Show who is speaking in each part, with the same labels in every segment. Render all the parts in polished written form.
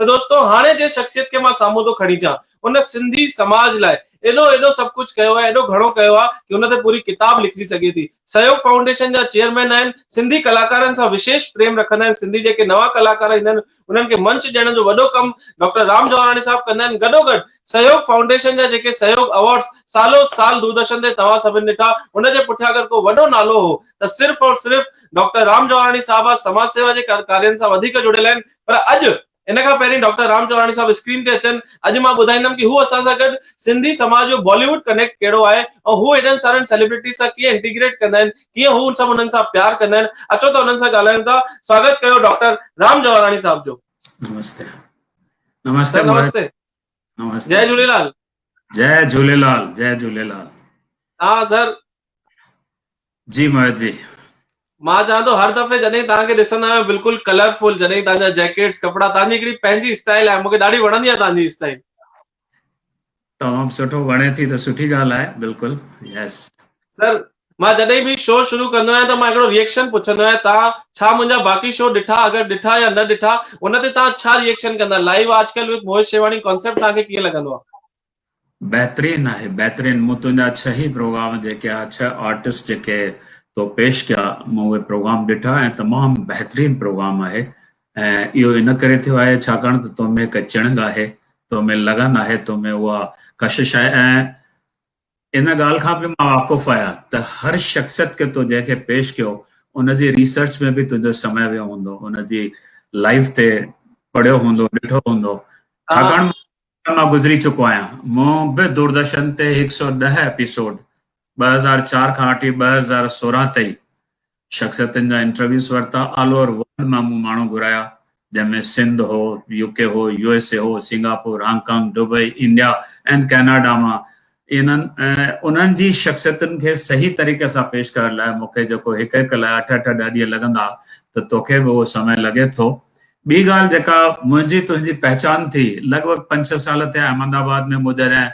Speaker 1: ته دوستو هاڻي جنهن شخصيت کي مان سامهون ٿو کڻي اچان ان سنڌي سماج لاء ايڏو ايڏو سڀ ڪجهه ڪيو آهي ايڏو گهڻو ڪيو آهي ڪي ان تي پوري ڪتاب لکجي سگهي ٿي. سهيوگ فائونڊيشن جا چيئرمين آهن، سنڌي ڪلاڪارن سان وشيش پريم رکندا آهن، سنڌي جيڪي نوان ڪلاڪار ايندا آهن انهن کي منچ ڏيڻ جو وڏو ڪم ڊاڪٽر رام جوهراڻي صاحب ڪندا آهن، گڏوگڏ سهيوگ فائونڊيشن جا جيڪي سهيوگ ايوارڊز سالو سال دوردرشن تي توهان سڀن ڏٺا ان جي پٺيان اگر ڪو وڏو نالو هو ته صرف اور صرف ڊاڪٽر رام جوهراڻي صاحب آهي، سماج سيوا جي ڪارين سان وڌيڪ جڙيل آهن پر اڄ ان کان پهرين ڊاڪٽر رام چوراڻي صاحب اسڪرين تي اچن اڄ مان ٻڌائيندم ڪي هو اسان سان گڏ سنڌي سماج جو باليووڊ ڪنيڪٽ ڪهڙو آهي ۽ هو ايڏن سارن سيليبرٽيز سان ڪيئن انٽيگريٽ ڪندا آهن ڪيئن هو سڀ انهن سان پيار ڪندا آهن اچو ته انهن سان ڳالهايون ٿا سواگت ڪيو ڊاڪٽر رام جوهراڻي صاحب جو.
Speaker 2: نمستي نمستي
Speaker 1: سر نمستي
Speaker 2: نمستي
Speaker 1: جئي جهوليلال.
Speaker 2: جئي جهوليلال جئي جهوليلال.
Speaker 1: ها سر.
Speaker 2: جي موهت جي.
Speaker 1: مان چوان ٿو هر دفعي جڏهن توهان کي ڏسندو آهيان بلڪل ڪلرفل جڏهن توهان جا جيڪيٽس ڪپڙا توهان جي هڪڙي پنهنجي اسٽائل آهي مون کي ڏاڍي وڻندي آهي توهان جي اسٽائل.
Speaker 2: تمام سٺو وڻي ٿي ته سٺي ڳالهه آهي بلڪل يس.
Speaker 1: سر مان جڏهن به شو شروع ڪندو آهيان ته مان هڪڙو ريئڪشن پڇندو آهيان توهان ڇا منهنجا باقي شو ڏٺا اگر ڏٺا يا نه ڏٺا ان تي توهان ڇا ريئڪشن ڪندا لائيو آج ڪل وٿ موهت شيواڻي ڪانسيپٽ توهان کي ڪيئن لڳندو آهي.
Speaker 2: بهترين آهي بهترين مون تنهنجا ڇهه ئي پروگرام جيڪي آ ڇهه آرٽسٽ جيڪي تو پيش ڪيا مون اهي پروگرام ڏٺا ۽ تمام بهترين پروگرام آهي ۽ اهو ان ڪري ٿيو آهي ڇاڪاڻ ته تو ۾ هڪ چڻنگ آهي تو ۾ لگن آهي تو ۾ اها ڪشش آهي ۽ ان ڳالهه کان به مان واقف آهيان ته هر شخصيت کي تو جنهن کي پيش ڪيو ان جي ريسرچ ۾ به تنهنجو سمي ويو هوندو ان جي لائف تي پڙهيو هوندو ڏٺو هوندو ڇاڪاڻ مان گذري چڪو آهيان. مون به دوردرشن تي هڪ سؤ ڏهه ايپيسوڊ 2004 کان وٺي 2016 تائين شخصيتن جا انٽرويوز ورتا. آل اوور ورلڊ مان مون ماڻهو گهرايا جنهن ۾ سنڌ هو، يو ڪي هو، يو ايس اي هو، Singapore, Hong Kong, Dubai, India ۽ Canada مان انهن انهن جي شخصيتن کي صحيح طريقي سان پيش ڪرڻ لاء مون کي جيڪو هڪ هڪ لاء اٺ اٺ ڏهه ڏينهن لڳندا ته توکي به اهو سمي لڳي ٿو. ٻي ڳالهه جيڪا منهنجي تنهنجي پهچان ٿي، لڳ ڀڳ پنج ڇهه سال ٿيا احمد آباد ۾ مون جڏهن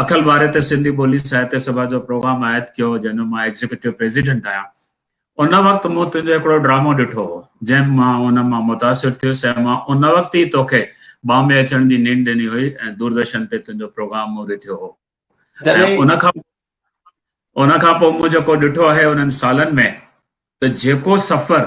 Speaker 2: اکل ڀارتي سنڌي ٻولي ساهتيه سڀا جو پروگرام عائد ڪيو هو جنهن جو مان ايگزيڪيوٽو پريزيڊنٽ آهيان ان وقت مون تنهنجو هڪڙو ڊرامو ڏٺو هو جنهن مان ان مان متاثر ٿيس ۽ مان ان وقت ئي توکي بامبي اچڻ جي نينڍ ڏني هئي ۽ دوردرشن تي تنهنجو پروگرام مون رٿيو هو ۽ ان کان ان کان پوء مون جيڪو ڏٺو آهي انهن سالن ۾ ته جيڪو سفر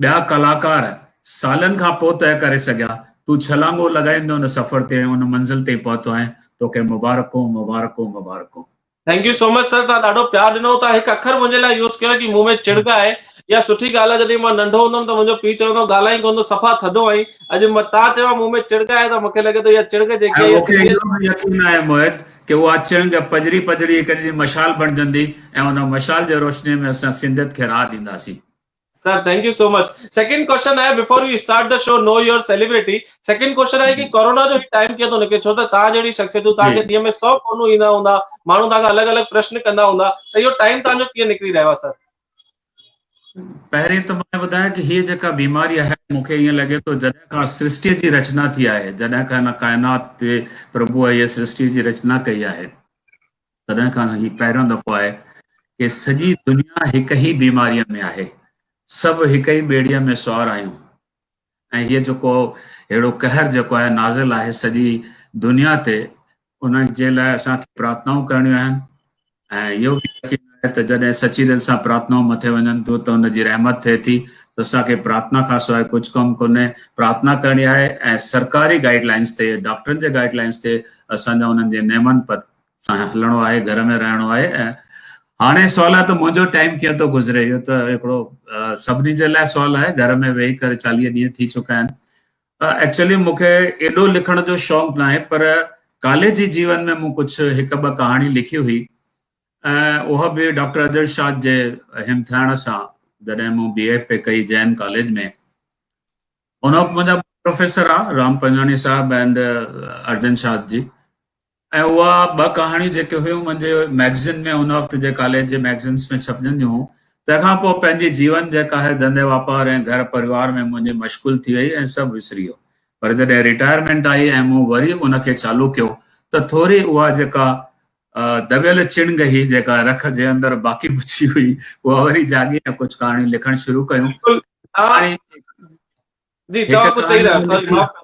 Speaker 2: ٻيا ڪلاڪار سالن کان پوء طئي ڪري سگهيا، تون ڇلانگون لڳائيندي ان سفر تي ۽ ان منزل تائين پهتو آهين، توکي مبارڪون، مبارڪون، مبارڪون.
Speaker 1: Thank you so much سر توهان ڏاڍو پيار ڏنو توهان هڪ اکر منهنجي لاء يوز ڪيو ڪي مون ۾ چڙڳ آهي اها سٺي ڳالهه آهي جڏهن مان ننڍو هوندم ته منهنجو پيء چوندو هو ڳالهائين ڪونه ٿو صفا ٿڌو آهين اڄ توهان چيو آهي مون ۾ چڙڳ آهي ته مون کي لڳي ٿو اها چڙڳ جيڪي
Speaker 2: ۽
Speaker 1: آهي
Speaker 2: مون کي
Speaker 1: سنڌيء
Speaker 2: اهو به يقين آهي موهت ڪي اها چڻگ پڄري پڄري هڪ ڏينهن مشال بڻجندي ۽ ان مشال جي روشنيء ۾ اسان سنڌيت کي راهه ڏينداسين.
Speaker 1: Sir thank you so much second question آهي before we start the show know your celebrity second question آهي ڪي ڪورونا جو هي ٽائيم ڪيئن ٿو نڪري ڇو ته توهان جهڙي شخصيتون توهان کي ڏينهن ۾ 100 فونون ايندا هوندا ماڻهو توهان کان الڳ الڳ پرشن ڪندا هوندا ته اهو ٽائيم توهان جو ڪيئن نڪري رهيو آهي سر.
Speaker 2: پهرين ته مان ٻڌايان ڪي هيء جيڪا بيماري آهي مون کي ائين لڳي ٿو جڏهن کان سرشٽيء جي رچنا ٿي آهي جڏهن کان هن ڪائنات تي پرڀوء هيء سرشٽيء جي رچنا ڪئي آهي تڏهن کان هي پهريون دفعو آهي ڪي سڄي دنيا هڪ ئي بيماريء ۾ آهي سڀ هڪ ئي ٻيڙيء ۾ سوار آهيون ۽ هيء جيڪو اهڙو قهر جيڪو آهي نازل آهي سڄي دنيا تي ان جي لاء اسان کي پرارٿنائون ڪرڻيون آهن ۽ اهو به يقين آهي ته جڏهن سچي دل سان پرارٿنائون مٿي وڃن ٿيون ته ان جي رحمت ٿئي ٿي ته اسان کي پرارٿنا کان سواء ڪجهه ڪم ڪونهي پرارٿنا ڪرڻي آهي ۽ سرڪاري گائيڊ لائنس تي ڊاڪٽرن جي گائيڊ لائنس تي اسان جا انهن جي نيمن پر سان هلڻو آهي گهر ۾ رهڻو آهي ۽ هاڻي سوال آهي ته منهنجو ٽائيم ڪيئن ٿو گذري اهو ته هڪڙو سڀني جي لاء سوال آهي گهر ۾ ويهي ڪري چاليهه ڏينهن ٿي چڪا آهن ايڪچولي مون کي ايڏو لکڻ جو شوق ناهي پر ڪاليجي جيون ۾ مون ڪجهه هڪ ٻه ڪهاڻي لکي هئي ۽ اها به ڊاڪٽر اظهر شاد جي همٿائڻ سان جڏهن مون بي اي پي ڪئي جين ڪاليج ۾ ان وقت منهنجا پروفيسر آ رام پنجواڻي صاحب اينڊ ارجن شاد جي ۽ اها ٻه ڪهاڻيون جيڪي هيون منهنجي مئگزين ۾ ان وقت جي ڪاليج جي مئگزينس ۾ ڇپجنديون هيون تنهن کان پوء پنهنجي جيون جيڪا آهي ڌنڌي واپار ۽ گهر پريوار ۾ منهنجي مشغول ٿي وئي ۽ سڀ وسري ويو پر جڏهن رٽائرمينٽ آئي ۽ مون وري ان کي چالو ڪيو ته ٿوري اها جيڪا دٻيل چڻگ هئي جيڪا رک جي اندر باقي بچي هئي اها وري جاڳي ۽ ڪجهه ڪهاڻيون لکڻ شروع ڪيون.
Speaker 1: جي توهان ڪجهه چئي رهيا سوري معاف ڪجو.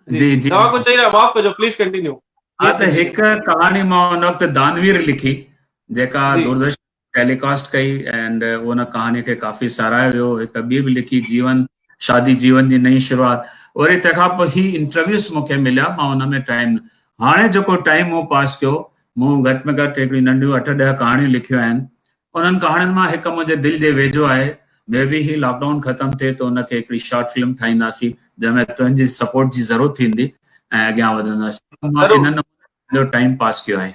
Speaker 1: جي جي توهان ڪجهه چئي رهيا معاف ڪجو پليز ڪنٽينيو.
Speaker 2: ها ته هڪ ڪهاڻي مان ان وقت دانوير لکي جيڪا دوردرشن ٽيليڪاسٽ ڪئي اينڊ ان ڪهاڻي کي ڪافي ساراهيو ويو. هڪ ٻي به لکي جيون شادي جيون جي نئين شروعات. وري تنهن کان پوء هي انٽرويوز مون کي مليا مان ان ۾ ٽائيم هاڻي جيڪو ٽائيم مون پاس ڪيو مون گهٽ ۾ گهٽ هڪڙيون ننڍيون اٺ ڏهه ڪهاڻيون لکيون آهن. انهن ڪهاڻين مان هڪ منهنجي دل جي ويجهو آهي مي بي هي لاڪ ڊائون ختم ٿئي ته ان کي هڪڙي شارٽ فلم ٺاهينداسين جنهن ۾ تنهنجي سپورٽ جي ضرورت ٿيندي ۽ اڳيان وڌنداسين. مان ان نموني پنهنجو ٽائيم پاس ڪيو آهي.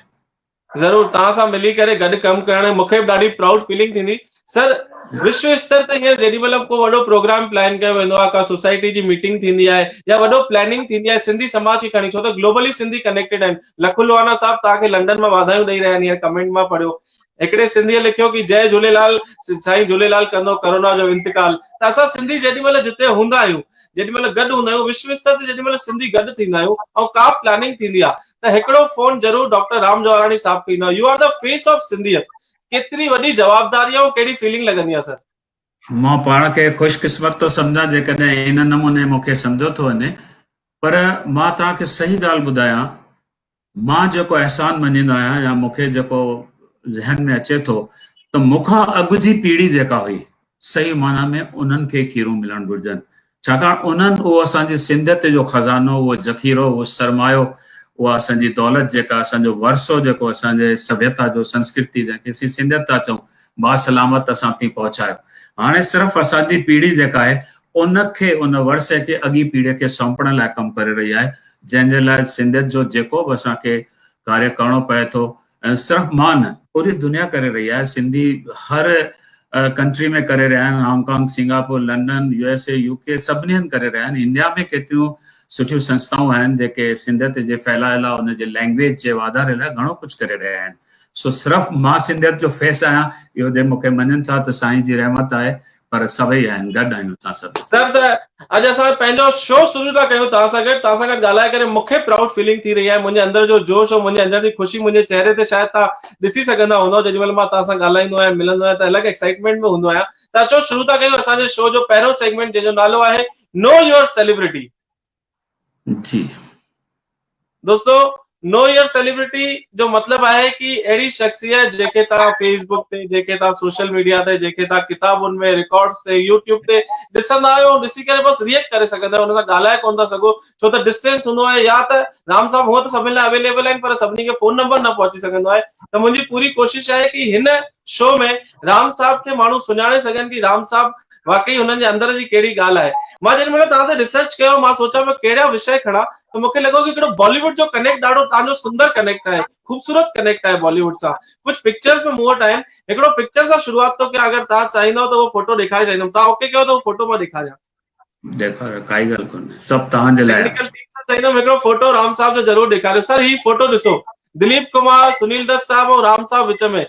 Speaker 1: ضرور توهان سان ملي ڪري گڏ ڪم ڪرڻ مون کي به ڏاڍي پرائوڊ فيلنگ ٿيندي. سر وشو استر تي هينئر جيڏي مهل به ڪو وڏو پروگرام پلان ڪيو ويندو آهي ڪا سوسائٽي جي ميٽنگ ٿيندي آهي يا وڏو پلاننگ ٿيندي آهي سنڌي سماج کي کڻي ڇو ته گلوبلي سنڌي ڪنيڪٽيڊ آهن. لکو لوانا صاحب توهان کي لنڊن مان واڌايون ڏئي رهيا آهن هينئر ڪمينٽ مان پڙهيو. هڪڙي سنڌيء لکيو ڪي جئي جهوليلال سائين جهوليلال ڪندو ڪرونا جو انتقال ته اسان سنڌي جيڏي مهل جتي هوندا آهيون جيڏي مهل گڏ هوندا آهيون وشو استر تي جيڏي مهل سنڌي گڏ ٿيندا آهيون ۽ ڪا پلاننگ ٿيندي آهي ته هڪڙو فون ضرور ڊاڪٽر رام جواراڻي صاحب کي ايندو آهي you are the face of سنڌيت ڪيتري وڏي جوابداري آهي ۽ ڪهڙي فيلنگ لڳندي آهي سر.
Speaker 2: مان پاڻ کي خوش قسمت ٿو سمجهان جيڪڏهن ان نموني مون کي سمجهيو ٿو وڃي پر مان توهان کي صحيح ڳالهه ٻڌايان مان جيڪو احسان مڃيندو آهيان يا مون کي جيڪو ذهن ۾ اچي ٿو ته مون کان اڳ جي پيڙهي جيڪا هئي صحيح معنيٰ ۾ انهن کي کيرون ملڻ گهرجن ڇاڪاڻ انهن اهو اسان جي سنڌيت جو خزانو اهو ذخيرو اهو سرمايو اها اسان جي دولت جيڪا اسان جو ورثو جيڪو اسان جي سڀيتا جو سنسڪرتي جنهن کي اسين سنڌيت ٿا چئون باسلامت اسان تائين پهچايو هاڻي صرف اسان جي پيڙهي جيڪا آهي ان کي ان ورثي کي اڳين پيڙهي کي سونپڻ لاء ڪم ڪري رهي آهي جنهن جي لاء سنڌيت جو جيڪو به اسان کي ڪاريه ڪرڻو پئي ٿو ۽ صرف مان نه پوري دنيا ڪري رهي آهي سنڌي هر ڪنٽري ۾ ڪري رهيا آهن Hong Kong Singapore London U S A U K سڀني هنڌ ڪري رهيا آهن انڊيا ۾ ڪيتريون سٺيون سنسٿائون آهن جيڪي سنڌيت جي ڦهلاء لاء ان جي لينگويج جي واڌاري لاء گهڻو ڪجهه ڪري رهيا آهن سو صرف مان سنڌيت جو فيس آهيان اهو جي مون کي مڃن ٿا ته سائين جي رحمت آهي پر سڀئي آهن گڏ آهيون اسان سڀ.
Speaker 1: سر ته اڄ اسان پنهنجو شو شروع ٿا ڪيون توهان سان گڏ توهان سان گڏ ڳالهائي ڪري مون کي پرائوڊ فيلنگ ٿي رهي آهي منهنجي اندر جو جوش ۽ منهنجي اندر جي خوشي منهنجي چهري تي شايد توهان ڏسي سگهندا هوندؤ جيڏي مهل مان توهان سان ڳالهائيندو آهيان ملندو آهيان ته الڳ ايڪسائيٽمينٽ ۾ هوندو آهيان ته اچو شروع ٿا ڪيون اسان جي شو جو پهريون سيگمينٽ جنهن جو نالو آهي نو your celebrity.
Speaker 2: جي.
Speaker 1: دوستو نو your celebrity جو مطلب آهي ڪي اهڙي شخصيت جيڪي توهان فيس بڪ تي جيڪي توهان سوشل ميڊيا تي جيڪي توهان ڪتابن ۾ رڪارڊز تي يوٽيوب تي ڏسندا آهيو ڏسي ڪري بس ريئيڪٽ ڪري سگهندا آهيو ان سان ڳالهائي ڪون ٿا سگهو ڇو ته ڊسٽينس هوندو آهي يا ته رام صاحب هونء ته سڀني لاء اويليبل آهن پر سڀني کي فون نمبر نه پهچي سگهندو آهي ته منهنجي پوري ڪوشش آهي ڪي هن شو ۾ رام صاحب کي ماڻهو سڃاڻي سگهن ڪي رام صاحب واقعي هنن جي اندر جي ڪهڙي ڳالهه آهي. مان جيڏي مهل توهان تي ريسرچ ڪيو مان سوچيان پيو ڪهڙا وشيه کڻان ته مون کي لڳو ڪي هڪڙو بالي ووڊ جو ڪنيڪٽ ڏاڍو توهان جو سندر ڪنيڪٽ آهي خوبصورت ڪنيڪٽ آهي بالي ووڊ سان ڪجهه پڪچرز به مون وٽ آهن هڪڙو پڪچر سان شروعات ٿو ڪيان اگر توهان چاهيندؤ ته اهو فوٽو ڏيکاري ڇڏيندم توهان اوڪي ڪيو ته اهو فوٽو مان ڏيکاريان.
Speaker 2: ڏيکاريو ڪائي ڳالهه ڪونهي سڀ توهان جي لاء آهي.
Speaker 1: ٽيڪنيڪل ٽيم سان چاهيندم هڪڙو فوٽو رام صاحب جو ضرور ڏيکاريو سر هي فوٽو ڏسو دليپ ڪمار سنيل دت صاحب ۽ رام صاحب وچ ۾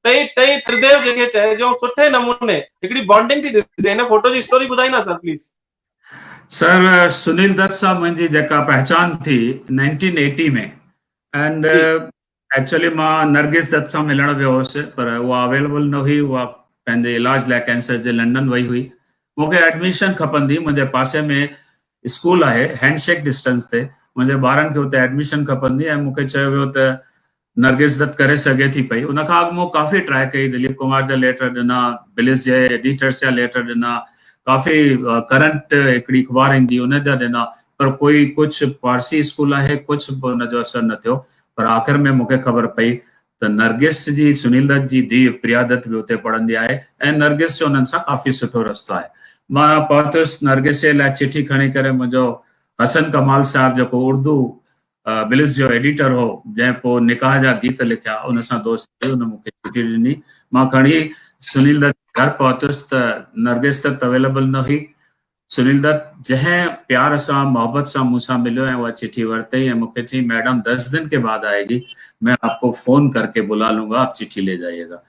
Speaker 1: ٽئي ٽئي ترديو جنهن کي چئجي ۽ سٺي نموني هڪڙي بانڊنگ ٿي ڏسجي هن فوٽو جي اسٽوري ٻڌائيندا sir please.
Speaker 2: Sir Sunil Dutt صاحب منهنجي جيڪا پهچان ٿي نائنٽين ايٽي ۾ اينڊ
Speaker 1: جي.
Speaker 2: ايڪچوئلي مان نرگس دت سان ملڻ ويو هوس پر اها اويليبل نه هئي اها پنهنجي علاج لاء ڪينسر جي لنڊن وئي هئي مون کي ايڊميشن کپندي منهنجي پاسي ۾ اسڪول آهي هينڊ شيڪ ڊسٽنس تي منهنجي ٻارن کي اتي ايڊميشن کپندي ۽ مون کي چيو ويو ته نرگس دت ڪري سگهي ٿي پئي. ان کان اڳ مون ڪافي ٽرائي ڪئي، دليپ ڪمار جا ليٽر ڏنا، بلس جي ايڊيٽرس جا ليٽر ڏنا، ڪافي ڪرنٽ هڪڙي اخبار ايندي ان جا ڏنا، پر ڪوئي ڪجهه پارسي اسڪول آهي ڪجهه به ان جو اثر نه ٿيو، پر آخر ۾ مون کي خبر پئي ته نرگس جي سنيل دت جي ڌيء پريا دت به اتي پڙهندي آهي ۽ نرگس جو انهن سان ڪافي سٺو رستو آهي. مان پهتس نرگس جي لاء چٺي کڻي ڪري منهنجو حسن ڪمال صاحب جيڪو اردو بلس جو ايڊيٽر هو، جنهن پوء نڪاح جا گيت لکيا، ان سان دوستي هئي، ان مون کي چٺي ڏني. مان کڻي سنيل دت جي گهر پهتس ته نرگس دت اويليبل نه هئي. سنيل دت جنهن پيار سان، محبت سان مون سان مليو ۽ اها چٺي ورتئين ۽ مون کي چيائين ميڊم دس دن ڪي بعد آئي گي، مين آپ ڪو فون ڪر ڪي بلا لون گا، آپ چٺي لي جائيي گا.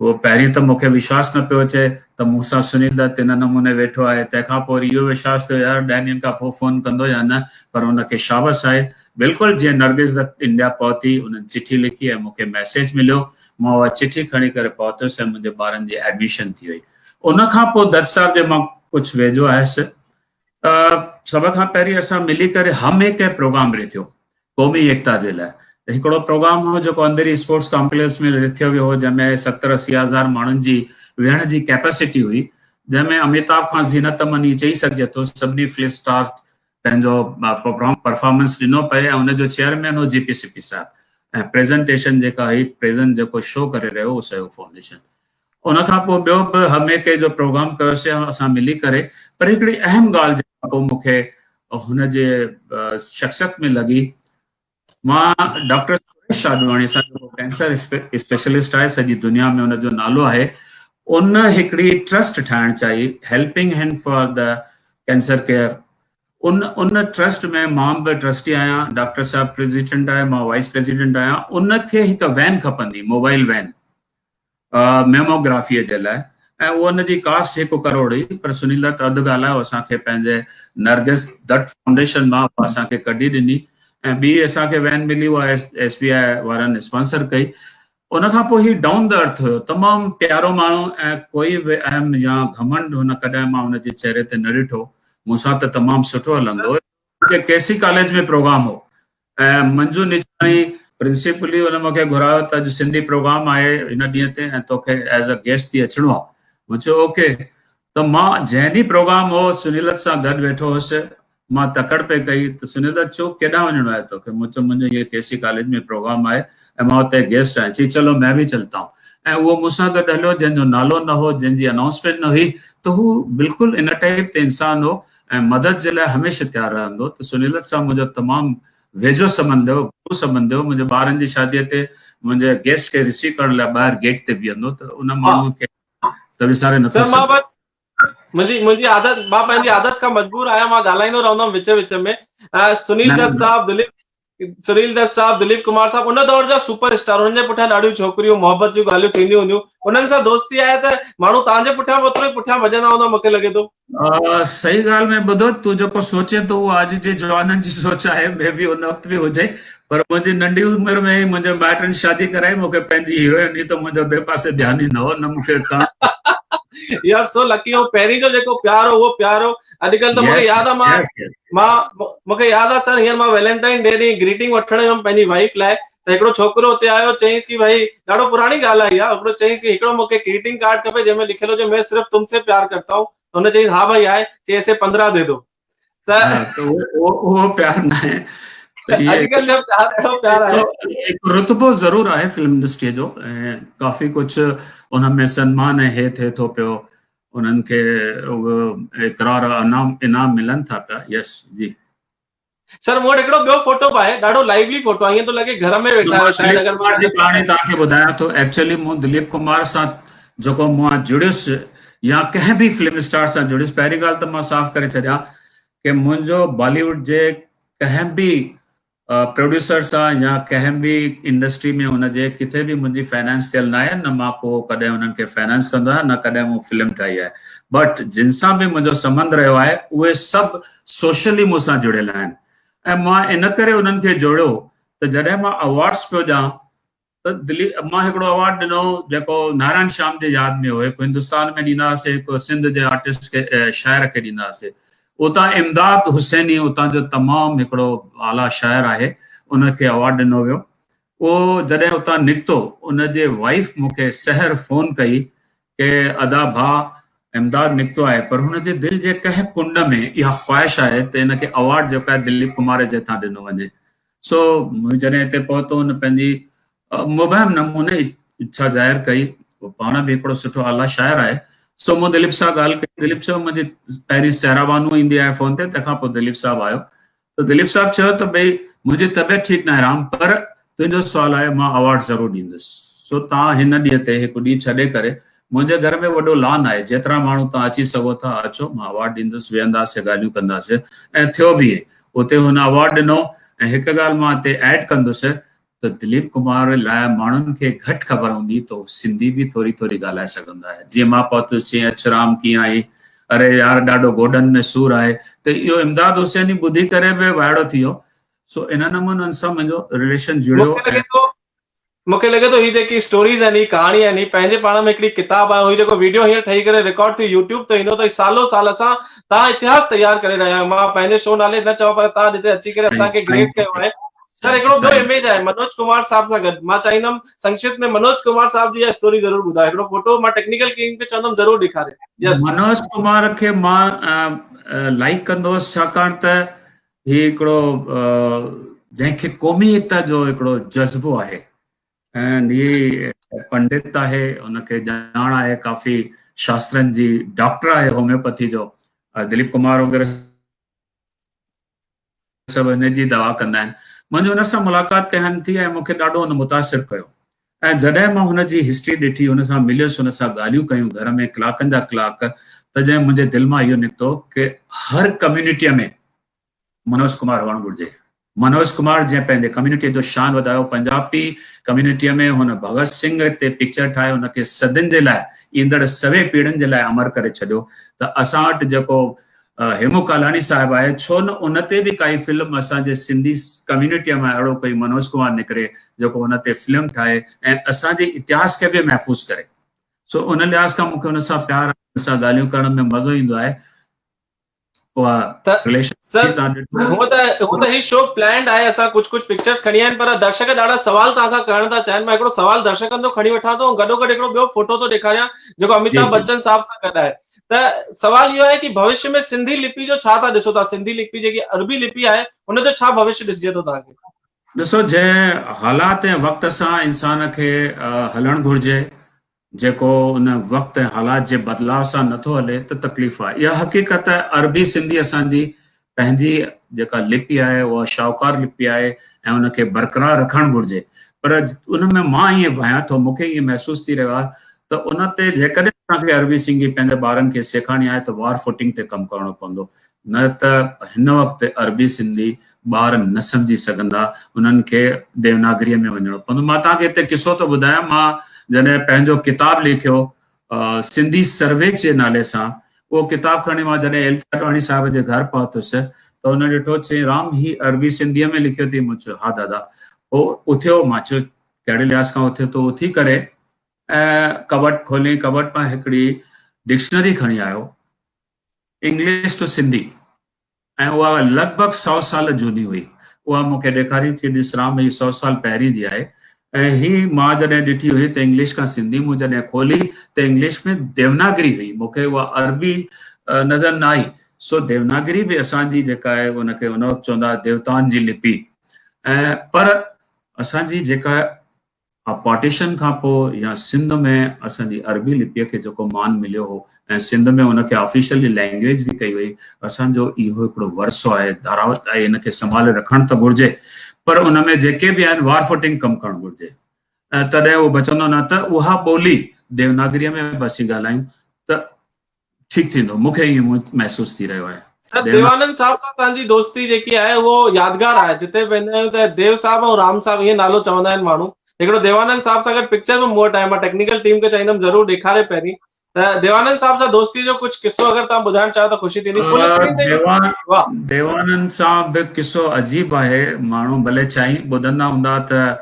Speaker 2: اهو پهرين ته مون کي وشواس نه پيو اچي ته مون سان سنيل دت ان نموني ويٺو آهي، تنهن کان پوء وري اهو وشواس ٿيو يار ڏهن ڏينهن کان پوء فون ڪندو يا نه، پر ان کي شابس آهي، بلڪل جيئن نرگس دت انڊيا پهتي، انهن چٺي لکي ۽ مون کي ميسيج مليو، مان اها چٺي کڻي ڪري پهتس ۽ منهنجي ٻارن جي ايڊميشن ٿي وئي. ان کان پوء دت صاحب جي مان ڪجهه ويجهو آيس. سڀ کان پهرين اسان ملي ڪري هم هڪ پروگرام رٿيو قومي ايڪتا جي لاء ته هڪڙو پروگرام هو جيڪو انڌيري اسپورٽس ڪامپليڪس ۾ رٿيو ويو هو جنهن ۾ ستر اسي هزار ماڻهن جي ويهڻ جي ڪيپيسٽي هئي جنهن ۾ اميتاڀ کان زينت امن ائين چئي سگهجي ٿو سڀني فلم اسٽار پنهنجو پرفارمنس ڏنو پئي ۽ ان جو چيئرمين هو جي پي سي پي صاحب ۽ پريزنٽيشن جيڪا هئي پريزنٽ جيڪو شو ڪري رهيو هو سهيوگ فائونڊيشن ان کان پوء ٻيو به هميڪي جو پروگرام ڪيوسين اسان ملي ڪري پر هڪڙي اهم ڳالهه جيڪا پوء مون کي هن جي شخصيت ۾ لڳي مان ڊاڪٽر سريش شاڏواڻي سان جيڪو ڪينسر اسپيشلسٽ آهي سڄي دنيا ۾ ان جو نالو آهي ان هڪڙي ٽرسٽ ٺاهڻ چاهي helping hand for the cancer care in in trust ۾ مان به ٽرسٽي آهيان ڊاڪٽر صاحب پريزيڊنٽ آهي مان وائيس پريزيڊنٽ آهيان ان کي هڪ وين کپندي موبائل وين ميموگرافيء جي لاء ۽ اهو ان جي ڪاسٽ هڪ ڪروڙ هئي پر سنيل دت اڌ ڳالهايو اسان کي پنهنجي نرگس دت فائونڊيشن مان اها اسان کي ڪڍي ڏني ۽ ٻي اسان کي وين ملي اها ايس بي آء وارن اسپانسر ڪئي ان کان پوء هي ڊائون the ارٿ هيو تمام پيارو ماڻهو ۽ ڪوئي به اهم يا گهمنڊ هن ڪڏهن مان هن جي چهري تي نه ڏٺو مون سان ته تمام سٺو هلندو هو ڪي سي ڪاليج ۾ پروگرام هو ۽ منجو نچاڻي پرنسپل ئي ان مونکي گهرايو ته اڄ سنڌي پروگرام آهي هن ڏينهن تي ۽ توکي ايز ا گيسٽ ٿي اچڻو آهي مون چيو اوڪي ته مان جنهن ڏينهن پروگرام هو سنيلت سان گڏ ويٺو هوس مان تڪڙ پئي ڪئي ته سنيلت چيو ڪيڏانهن وڃڻو آهي توکي مون چيو منهنجو هيء ڪي سي ڪاليج ۾ پروگرام آهي ۽ مان اتي گيسٽ آهيان چي چلو مين به چلتا هون ۽ اهو مون سان گڏ هليو جنهن جو نالو نه هو جنهن جي انائونسمينٽ نه هئي ته هو بلڪل ان ٽائيپ تي انسان هو ۽ مدد جي لاء هميشه تيار رهندو ته سنيلت سان منهنجو تمام ويجهو سنٻنڌ هو، گهرو سنٻنڌ هو، منهنجي ٻارن جي شاديء تي منهنجي گيسٽ کي رسيو ڪرڻ لاء ٻاهر گيٽ تي بيهندو ته ان ماڻهوء کي ته وساري نٿو
Speaker 1: سر مان
Speaker 2: سگهجي.
Speaker 1: بس منهنجي منهنجي عادت مان پنهنجي عادت کان مجبور آهيان مان ڳالهائيندو رهندم وچ وچ ۾ سنيل
Speaker 2: نه
Speaker 1: دت
Speaker 2: نه
Speaker 1: صاحب دليپ سنيل دت صاحب دليپ ڪمار صاحب ان دور جا سپر اسٽار انهن جي پٺيان ڏاڍيون ڇوڪريون محبت جون ڳالهيون ٿينديون هونديون انهن سان دوستي آهي ته ماڻهو توهان جي پٺيان به اوترو ئي پٺيان ڀڄندا هوندا مونکي لڳي ٿو.
Speaker 2: صحيح ڳالهه ۾ ٻڌو تون جيڪو سوچين ٿو اهو اڄ جي جوانن جي سوچ آهي مي بي ان وقت به هجي پر منهنجي ننڍي عمر ۾ ئي منهنجي مائٽن شادي ڪرائي مونکي پنهنجي هيروئن هئي ته منهنجو ٻئي پاسي ڌيان ئي نه هو نه مونکي ڪرڻ
Speaker 1: يو آر سو لڪي ۽ پهرين جو جيڪو پيار هو اهو پيار هو اڄڪلهه ته مونکي ياد آ مان مان مونکي ياد آ سر هينئر مان ويلنٽائن ڊي ڏينهن گريٽنگ وٺڻ ويم پنهنجي وائيف لاء ته هڪڙو ڇوڪرو اتي آيو چيائينس ڪي ڀائي ڏاڍو پراڻي ڳالهه آهي اها هڪڙو چيائينس ڪي هڪڙو مونکي گريٽنگ ڪارڊ کپي جنهن ۾ لکيل هجي مين صرف تم سي پيار ڪرتا هون ته هن چيائينس ها ڀائي آهي چيائين اسي 15 the دو ته
Speaker 2: ته اهو پيار نه آهي
Speaker 1: ته اڄڪلهه جو پيار اهڙو پيار آهي
Speaker 2: هڪ رتبو ضرور آهي فلم انڊسٽري جو ۽ ڪافي ڪجهه ان ۾ سنمان ۽ هي ٿئي ٿو پيو انهن کي اهو اقرار انعام انعام ملن ٿا پيا يس جي.
Speaker 1: سر مون وٽ هڪڙو ٻيو فوٽو به آهي ڏاڍو لائيولي فوٽو آهي ائين ٿو لڳي گهر ۾ ويٺا آهيو شايد
Speaker 2: دليپ
Speaker 1: اگر
Speaker 2: ڪمار جي ڪهاڻي توهان کي ٻڌايان ٿو ايڪچوئلي مون دليپ ڪمار سان جيڪو مان جڙيس يا ڪنهن به فلم اسٽار سان جڙيس پهرين ڳالهه ته مان صاف ڪري ڇڏيان ڪي منهنجو بالي ووڊ جي ڪنهن به پروڊيوسر سان يا ڪنهن به انڊسٽري ۾ ان جي ڪٿي به منهنجي فنانس ٿيل ناهي نه مان ڪو ڪڏهن انهن کي فنانس ڪندو آهيان نه ڪڏهن مون فلم ٺاهي آهي بٽ جن سان به منهنجو سنٻنڌ رهيو آهي اهي سڀ سوشلي مون سان جڙيل آهن ۽ مان ان ڪري انهن کي جوڙيو ته جڏهن مان اوارڊس پيو ڏيان ته دليپ مان هڪڙو اوارڊ ڏنو جيڪو نارائڻ شيام جي ياد ۾ هو هڪ هندستان ۾ ڏيندا هئاسي هڪ سنڌ جي آرٽسٽ کي شاعر کي ڏيندا هئاسي اتان امداد حسيني اتان جو تمام هڪڙو اعليٰ شاعر آهي ان کي اوارڊ ڏنو ويو اهو جڏهن اتان نڪتو ان جي وائيف مون کي سحر فون ڪئي ڪي ادا ڀاء امداد نڪتو آهي پر هن جي دل جي ڪنهن ڪنڊ ۾ اها خواهش آهي ته ان کي اوارڊ جيڪو آهي دليپ ڪمار جي هٿان ڏنو وڃي سو جڏهن هتي پهتو هن پنهنجي مبهم نموني اڇا ظاهر ڪئي هو پاڻ به هڪڙو سٺو اعليٰ شاعر آهي سو مون دليپ صاحب ڳالهه ڪئي دليپ چيو منهنجي پهرين سهرا بانو ايندي آهي فون تي تنهن کان پوء دليپ صاحب آيو ته دليپ صاحب چيو ته ڀئي منهنجي طبيعت ٺيڪ ناهي رام پر تنهنجو سوال آهي مان اوارڊ ضرور ڏيندس سو تان هن ڏينهن تي هڪ ڏينهن ڇڏي ڪري منهنجي گهر ۾ وڏو لان آهي جيترا ماڻهو تان اچي سگهو ٿا اچو مان اوارڊ ڏيندس ويهنداسين ڳالهيون ڪنداسين ۽ ٿيو به ائين اتي هن اوارڊ ڏنو ۽ هڪ ڳالهه مان هتي ايڊ ڪندس ته دليپ ڪمار لاء ماڻهن کي گهٽ خبر هوندي ته هو سنڌي به ٿوري ٿوري ڳالهائي سگهندو آهي جيئن مان پهتس چيائين اڇ رام ڪيئن آهين اري يار ڏاڍو گوڏن ۾ سور آهي ته اهو امداد حسيني ٻڌي ڪري به وائڙو ٿي ويو سو ان نموني ان سان منهنجو رليشن جڙيو
Speaker 1: مونکي لڳي ٿو مون کي لڳي ٿو هي جيڪي اسٽوريز آهن هي ڪهاڻي آهن هي پنهنجي پاڻ ۾ هڪڙي ڪتاب آهي هي جيڪو ويڊيو هينئر ٺهي ڪري رڪارڊ ٿي يوٽيوب تي ايندو ته هي سالو سال اسان توهان اتهاس تيار ڪري رهيا آهيو مان پنهنجي شو نالي نه چوان پر توهان جتي اچي ڪري اسان کي گريٽ ڪيو آهي سر هڪڙو ٻيو اميج آهي منوج ڪمار صاحب سان گڏ مان چاهيندم سنڪشت ۾ منوج ڪمار صاحب جي اها اسٽوري ضرور ٻڌايو هڪڙو فوٽو مان ٽيڪنيڪل ٽيم کي چوندم ضرور ڏيکاري
Speaker 2: يس منوج ڪمار کي مان لائيڪ ڪندو هوس ڇاڪاڻ ته هي هڪڙو جنهن کي قومي ايڪتا جو هڪڙو جذبو آهي ۽ هي پنڊت آهي ان کي ڄاڻ آهي ڪافي شاسترن جي ڊاڪٽر آهي هوميوپيٿي جو دليپ ڪمار وغيره سڀ هن جي دوا ڪندا آهن منهنجي ان سان ملاقات ڪنهن ٿي ۽ مون کي ڏاڍو ان متاثر ڪيو ۽ جڏهن مان هن جي هسٽري ڏٺي هن سان مليس هن سان ڳالهيون ڪيون گهر ۾ ڪلاڪن جا ڪلاڪ تڏهن منهنجي دل مان اهو نڪتو ڪي هر ڪميونٽيء ۾ منوج ڪمار هئڻ گهرجي. منوج ڪمار جنهن پنهنجي ڪميونٽيء جو شان وڌايو، پنجابي ڪميونٽيء ۾ هن ڀڳت سنگهه تي پڪچر ٺاهي هن کي صدين جي لاء ايندڙ سوين پيڙهين جي لاء امر ڪري ڇڏيو ته اسان وٽ جيڪو هيمو ڪالاڻي صاحب آهي ڇو نه ان تي به ڪائي فلم اسان جي سنڌي ڪميونٽيء مان اهڙو ڪوئي منوج ڪمار نڪري جيڪو ان تي فلم ٺاهي ۽ اسان جي اتهاس کي به محفوظ ڪري سو ان لحاظ کان مون کي ان سان پيار آهي ان سان ڳالهيون ڪرڻ ۾ مزو ايندو آهي.
Speaker 1: ته سر هونء ته هونء ته هي شو پلانڊ آهي اسان ڪجهه ڪجهه پڪچرز کڻي آيا آهن پر درشڪ ڏاڍا سوال توهان کان ڪرڻ ٿا چاهين مان هڪڙو سوال درشڪن جو کڻي وٺان ٿو ۽ گڏو گڏ هڪڙو ٻيو فوٽو ٿو ڏيکاريان جيڪو اميتاڀ بچن صاحب سان گڏ آهي ته سوال اهو آهي ڪي ڀوشيه ۾ سنڌي لپي جو ڇا ٿا ڏسو ٿا سنڌي لپي جيڪي عربي لپي آهي ان جو ڇا ڀوشيه ڏسجي ٿو توهان کي؟
Speaker 2: ڏسو جنهن حالات ۽ وقت سان انسان کي هلڻ گهرجي جيڪو ان وقت ۽ حالات جي بدلاء سان نٿو هلي ته تڪليف آهي. اها حقيقت آهي عربي سنڌي اسان جي پنهنجي جيڪا لپي آهي اها شاهوڪار لپي آهي ۽ ان کي برقرار رکڻ گهرجي پر ان ۾ مان ائين ڀانيان ٿو مون کي ائين محسوس ٿي رهيو آهي ته ان تي جيڪڏهن اسان کي عربي سنڌي پنهنجي ٻارن کي سيکارڻي آهي ته وار فوٽنگ تي ڪم ڪرڻو پوندو نه ته هن وقت عربي سنڌي ٻار نه سمجهي سگهندا، انهن کي ديوناگريء ۾ وڃڻو پوندو. مان توهان کي هتي قصو ٿو ٻڌايان، مان جڏهن پنهنجو ڪتاب لکيو سنڌي سرويچ جي نالي سان، اهو ڪتاب کڻي مان جڏهن ايل ڪي آڏواڻي صاحب جي گهر پهتس ته هن ڏٺو چيائين رام هي عربي سنڌيء ۾ لکيو اٿئي؟ مون چيو ها دادا. پوء اٿيو، مان چيو ڪهڙي لحاظ کان اٿيو ٿو؟ اٿي ڪري ۽ ڪٻٽ کوليائين، ڪٻٽ مان هڪڙي ڊڪشنري کڻي آيو، انگلش ٽو سنڌي ۽ اها لڳ ڀڳ سئو سال جهوني هئي. اها مون کي ڏيکاري چي ڏس رام هي سئو سال پهرين جي آهي ۽ هي مان جڏهن ڏٺي هئي ته انگلش کان سنڌي مون جڏهن کولي ته انگلش ۾ ديوناگري هئي مون کي اها عربي نظر نه آئي سو ديوناگري به اسان جي جيڪا آهي ان کي ان وقت چوندا هئا ديوتائن جي لپي ۽ پر اسان جي جيڪا پارٽيشن کان پوء يا سنڌ ۾ اسان جي عربي لپيء کي جيڪو مان مليو هو ۽ سنڌ ۾ ان کي آفيشلي لينگويج به ڪئي وئي، اسان جو اهو هڪڙو ورثو آهي، ڌراوت آهي، ان کي سنڀالي رکڻ ته گهرجي پر ان ۾ جيڪي به آهن وار فوٽنگ ڪم ڪرڻ گهرجي ۽ تڏهن اهو بچندو نه ته اها ٻولي ديوناگريء ۾ به اسين ڳالهايون ته ٺيڪ ٿيندو مون کي ائين محسوس ٿي رهيو آهي.
Speaker 1: سر ديوانند صاحب سان توهان جي دوستي جيڪي آهي اهو يادگار آهي جتي به ويندا آهيون ته ديو صاحب ۽ رام صاحب ائين نالو چوندا آهن ماڻهو هڪڙو ديوانند صاحب سان گڏ پڪچر به مون وٽ آهي مان ٽيڪنيڪل ٽيم کي چاهيندم ضرور ڏيکاري پهرين ته ديوانند صاحب سان دوستي جو ڪجهه قصو اگر توهان ٻڌائڻ چاهيو ته خوشي ٿيندي فل اسڪرين تي
Speaker 2: واهه ديوانند سان به قصو عجيب آهي ماڻهو ڀلي چاهين ٻڌندا هوندا ته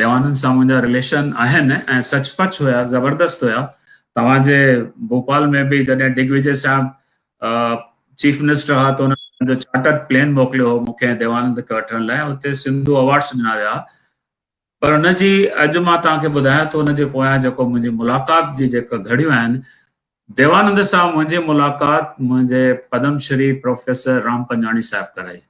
Speaker 2: ديوانند سان منهنجا رليشن آهن ۽ سچ پچ هيا زبردست هيا توهان جي ڀوپال ۾ به جڏهن ڊگ وجي صاحب چيف منسٽر ها ته انهن جو چارٽرڊ پلين موڪليو هو مون کي ۽ ديوانند کي وٺڻ لاء اتي سنڌو اوارڊس ڏنا ويا پر ان جي اڄ مان توهان کي ٻڌايان ٿو ان جي پويان جيڪو منهنجي ملاقات جي جيڪا گهڙيون آهن ديوانند سان منهنجي ملاقات منهنجي پدم شري پروفيسر رام پنجاڻي صاحب ڪرائي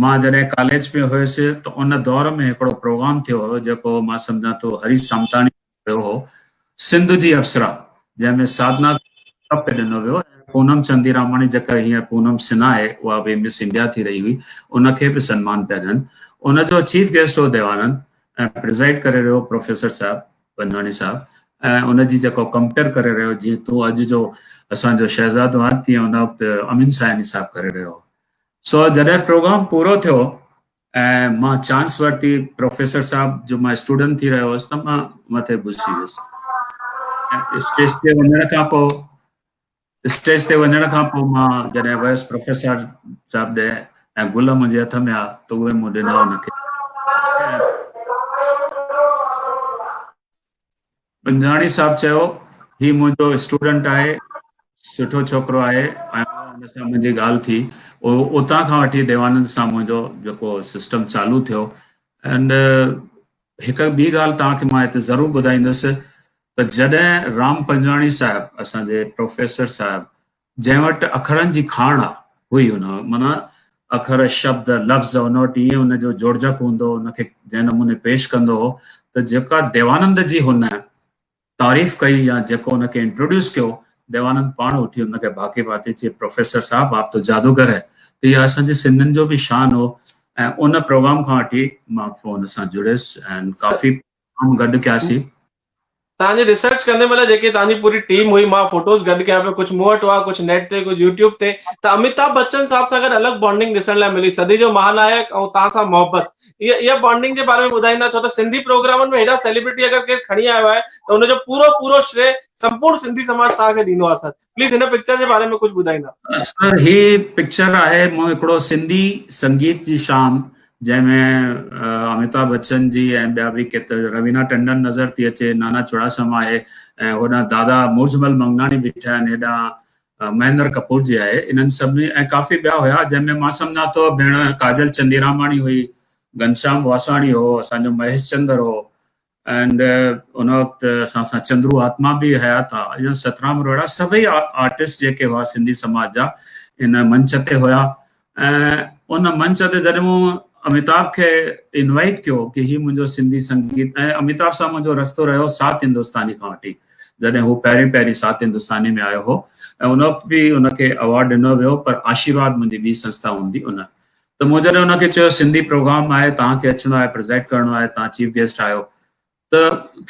Speaker 2: مان جڏهن ڪاليج ۾ هيس ته ان دور ۾ هڪڙو پروگرام ٿيو هيو جيڪو مان سمجهان ٿو هري سامتاڻي ڪيو هو سنڌ جي اپسرا جنهن ۾ ساڌنا کي ڪپ ڏنو ويو ۽ پونم چنديراماڻي جيڪا هينئر پونم سنها آهي اها به مس انڊيا ٿي رهي هئي ان کي به سنمان پيا ڏين ان جو چيف گيسٽ هو ديوانند ۽ پرزائيڊ ڪري رهيو پروفيسر صاحب پنجواڻي صاحب ۽ ان جي جيڪو ڪمپيئر ڪري رهيو جيئن تون اڄ جو اسان جو شهزادو آهين تيئن ان وقت امين سائني صاحب ڪري رهيو هو سو جڏهن پروگرام پورو ٿيو ۽ مان چانس ورتي پروفيسر صاحب جو مان اسٽوڊنٽ ٿي رهيو هوس ته مان مٿي گهسي ويس اسٽيج تي وڃڻ کان پوء اسٽيج تي وڃڻ کان پوء مان جڏهن ويس پروفيسر صاحب ڏي ۽ گل منهنجي هٿ ۾ آ ته اهي مون ڏنا هن کي. پنجاڻي صاحب چيو هي منهنجو اسٽوڊنٽ آهي سٺو ڇوڪرو آهي ۽ ان سان منهنجي ڳالهه ٿي اتان کان وٺي ديوانند سان منهنجو جيڪو سسٽم چالو ٿيو اينڊ هڪ ٻي ڳالهه توهان کي مان هتي ضرور ٻڌائيندس ته جڏهن رام پنجواڻي صاحب اسان جي پروفيسر صاحب جنهن وٽ اکرن جي کاڻ هئي ان معنيٰ اکر شبد لفظ ان وٽ ائين ان جو جوڙجڪ هوندو هو ان کي جنهن نموني پيش ڪندو هو ته جيڪا ديوانند جي هن تعريف ڪئي يا جيڪو ان کي انٽروڊيوس ڪيو ديوانند پاڻ اٿي ان کي ڀاڪي پاتي چي پروفيسر صاحب آپ تو جادوگر هي ته اها اسان جي سنڌين جو به شان هو ۽ ان پروگرام کان وٺي مان ان سان جڙيس ۽ ڪافي پروگرام گڏ ڪياسين.
Speaker 1: توهان جي ريسرچ ڪندي مهل جيڪي توهان جي پوري ٽيم هئي مان فوٽوز گڏ ڪيا پيو ڪجهه مون وٽ هئا ڪجهه نيٽ تي ڪجهه يوٽيوب تي ته اميتاڀ بچن صاحب سان گڏ الڳ بانڊنگ ڏسڻ لاء ملي صدي جو مهانائڪ ۽ توهان سان محبت اها اها بانڊنگ جي باري ۾ ٻڌائيندا ڇو ته سنڌي پروگرامن ۾ هيڏا سيليبرٽي اگر ڪير کڻي آيو آهي ته ان جو پورو پورو شري سمپورڻ سنڌي سماج توهان کي ڏيندو آهي سر پليز هن پڪچر جي باري ۾ ڪجهه ٻڌائيندا.
Speaker 2: سر هي پڪچر آهي مون هڪڙو سنڌي سنگيت جي شام جنهن ۾ اميتاڀ بچن جي ۽ ٻيا به ڪيترا روينا ٽنڊن نظر ٿي اچي نانا چوڙاسما آهي ۽ هوڏانهن دادا مورجمل منگناڻي بيٺا آهن هيڏانهن مهندر ڪپور جي آهي انهن سڀني ۽ ڪافي ٻيا هيا جنهن ۾ مان سمجهان ٿو ڀيڻ ڪاجل چنديراماڻي هئي گهنشام واسواڻي هو اسان جو مهيش چندر هو اينڊ ان وقت اسان سان چندرو آتما به حيات ها يا سترام روهڙا سڀئي آرٽسٽ جيڪي هئا سنڌي سماج جا ان منچ تي هيا ۽ ان منچ تي جڏهن مون اميتاڀ کي انوائٽ ڪيو ڪي هي منهنجو سنڌي سنگيت ۽ اميتاڀ سان منهنجو رستو رهيو سات هندوستاني کان وٺي جڏهن هو پهرين پهرين سات هندوستاني ۾ آيو هو ۽ ان وقت به ان کي اوارڊ ڏنو ويو پر آشيرواد منهنجي ٻي سنسٿا هوندي ان ته مون جڏهن ان کي چيو سنڌي پروگرام آهي توهان کي اچڻو آهي پرزائيڊ ڪرڻو آهي توهان چيف گيسٽ آهيو ته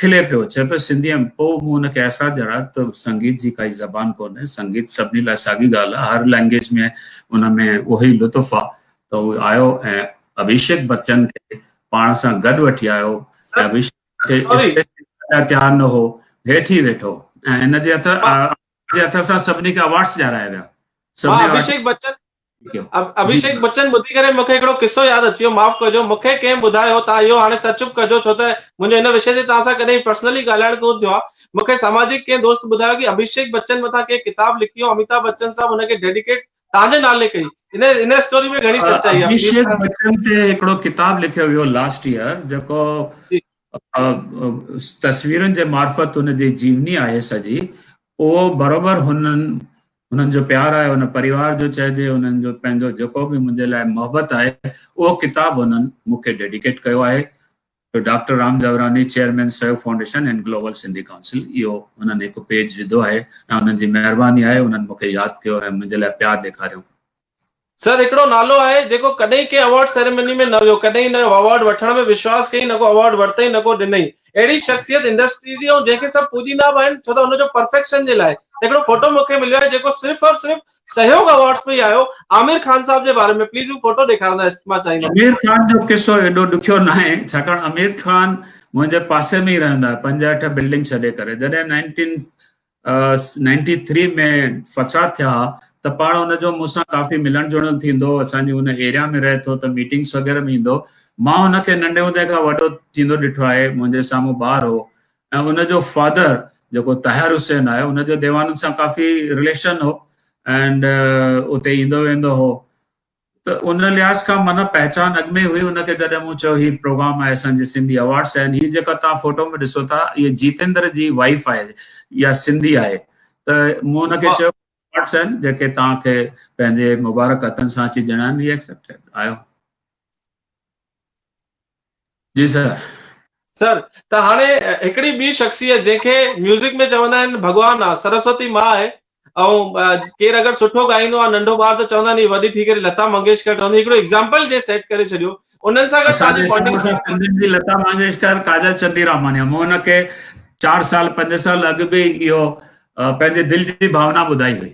Speaker 2: کلي پيو چئي پيو سنڌي ۾ پوء مون ان کي احساس ڏياريو ته سنگيت جي ڪائي زبان ڪونهي سنگيت سڀني لاء ساڳي ڳالهه آهي هر لينگويج ۾ ان ۾ اهو ئي لطف آهي ته هو آيو ۽ اڀيشيڪ بچن کي پاڻ سان گڏ وٺي آيو ۽ اڀيشيڪ کي اسٽيج تي تيار نه هو هيٺ ئي ويٺو ۽ هن جي هٿ جي هٿ سان سڀني کي اوارڊس ڏيارايا ويا سڀني
Speaker 1: اڀيشيڪ بچن اڀيشيڪ بچن ٻڌي ڪري مونکي هڪڙو قصو ياد اچي ويو معاف ڪجو مونکي ڪنهن ٻڌايو تان اهو هاڻي سچ چپ ڪجو ڇو ته منهنجو هن وشي تي توهان سان ڪڏهن پرسنلي ڳالهائڻ ڪونه ٿيو آهي مونکي ساماجڪ ڪنهن دوست ٻڌايو ڪي اڀيشيڪ بچن مٿان ڪنهن ڪتاب لکي هو اميتاڀ بچن صاحب هن کي ڊيڊيڪيٽ توهان جي نالي ڪئي ان ان اسٽوري ۾ گهڻي سچائي آهي
Speaker 2: اڀيشيڪ بچن تي هڪڙو ڪتاب لکيو ويو لاسٽ ايئر جيڪو تصويرن جي معرفت ان جي جيوني آهي سڄي اهو بروبر هنن هنن جو پيار آهي ان پريوار جو چئجي انهن جو پنهنجو جيڪو به منهنجي لاء محبت آهي اهو ڪتاب هنن مون کي ڊيڊيڪيٽ ڪيو آهي doctor Ram Jawrani chairman Sahyog foundation and global Sindhi council اهو هنن هڪ پيج وڌو آهي ۽ انهن جي مهرباني آهي انهن مون کي ياد ڪيو ۽ منهنجي لاء پيار ڏيکاريو.
Speaker 1: سر هڪڙو نالو آهي جيڪو ڪڏهن ڪنهن اوارڊ سيريمني ۾ نه ويو ڪڏهن نه اوارڊ وٺڻ ۾ وشواس ڪئي نه ڪو اوارڊ ورتئين نه ڪو ڏنئين اهڙي شخصيت انڊسٽري جي ۽ جنهن کي سڀ پوڄيندا به آهن ڇو ته ان جو پرفيڪشن جي لاء هڪڙو فوٽو مون کي مليو آهي جيڪو صرف اور صرف سهيوگ اوارڊس ۾ ئي آيو عامر خان صاحب جي باري ۾ پليز هو فوٽو ڏيکارندا مان چاهيندم.
Speaker 2: عامر خان جو قصو ايڏو ڏکيو ناهي ڇاڪاڻ عامر خان منهنجي پاسي ۾ ئي رهندو آهي پنج اٺ بلڊنگ ڇڏي ڪري جڏهن نائنٽين نائنٽي ٿري ۾ فساد ٿيا ها ته پاڻ ان جو مون سان ڪافي ملڻ جلڻ ٿيندو هو اسان جي ان ايريا ۾ رهي ٿو ته ميٽنگس وغيره ۾ ايندو مان ان کي ننڍي هوندي کان وڏو ٿيندو ڏٺو آهي منهنجي سامهون ٻار هو ۽ ان جو فادر جيڪو طاهر حسين آهي ان جو ديوانن سان ڪافي رليشن هو اينڊ اتي ايندو ويندو هو ته ان لحاظ کان معنيٰ پهچان اڳ ۾ ئي هئي ان کي جڏهن مون چيو هي پروگرام آهي اسان جي سنڌي اوارڊس آهن هي جيڪا توهان فوٽو ۾ ڏسو ٿا اهي جيتيندر جي وائيف آهي اها سنڌي آهي ته مون ان کي چيو اوارڊس آهن جيڪي توهان کي پنهنجي مبارڪ هٿن سان اچي ڏيڻا آهن هي ايڪسيپٽ آيو جي سر.
Speaker 1: سر ته هاڻي هڪڙي ٻي شخصيت جنهن کي ميوزڪ ۾ چوندا آهن ڀڳوان آ سرسوتي ماء آهي ۽ ڪير اگر سٺو ڳائيندو آ ننڍو ٻار ته چوندا آهن هي وڏي ٿي ڪري لتا منگيشڪر ٺهندي هڪڙو ايگزامپل جي سيٽ ڪري ڇڏيو انهن سان گڏ
Speaker 2: اسان جي بانڊنگ سنڌين جي لتا منگيشڪر ڪاجل چنديراماني مون هن کي 4 سال 5 سال اڳ به اهو پنهنجي دل جي ڀاونا ٻڌائي هئي.